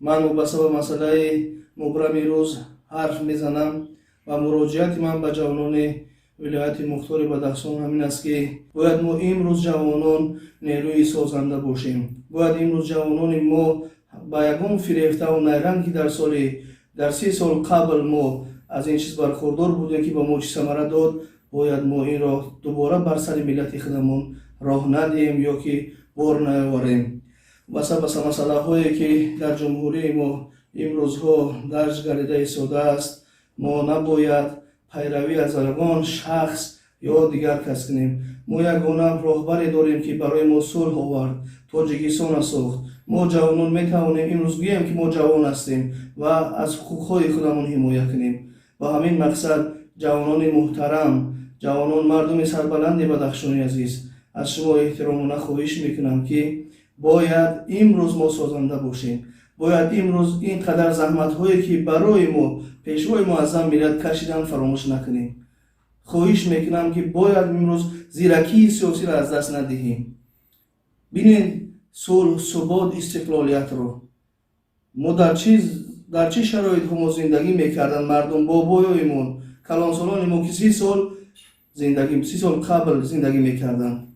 Ман вобаста ба масъалаи мубрами рӯз ҳарф мезанам ва муроҷиати ман ба ҷавонони вилояти мухтори Бадахшон ҳамин аст, ки бояд мо имрӯз ҷавонон нерӯи созанда бошем. Бояд имрӯз ҷавонони мо ба ягон фирефтаву найранг, ки дар соли дар 30 сол қабл мо аз ин чиз бархурдор будем, ки ба мо чӣ самара дод, бояд мо инро дубора бар сари миллати худамон роҳ надиҳем ё ки бор наёварем. Вобаста ба масъалаҳое, ки дар ҷумҳурии мо имрӯзҳо дарҷ гардида истодааст, мо набояд пайравӣ аз ягон шахс ё дигар кас кунем. Мо ягона роҳбаре дорем, ки барои мо сулҳ овард, Тоҷикистона сохт. Мо ҷавонон метавонем имрӯз гӯем, ки мо ҷавон ҳастем ва аз ҳуқуқҳои худамон ҳимоя кунем. Ба ҳамин мақсад, ҷавонони муҳтарам, ҷавонон, мардуми сарбаланди Бадахшони азиз, аз шумо эҳтиромона хоҳиш мекунам, ки бояд имрӯз мо созанда бошем. Бояд имрӯз ин қадар заҳматҳое, ки барои мо Пешвои муаззам миллат кашиданд, фаромӯш накунем. Хоҳиш мекунам, ки бояд имрӯз зиракии сиёсиро аз даст надиҳем. Бинед, сулҳ, субот, истиқлолиятро мо дар чӣ шароитҳо мо зиндагӣ мекарданд, мардум, бобоёимон, калонсолони мо, ки 30 сол зиндагӣ, 30 сол қабл зиндагӣ мекарданд.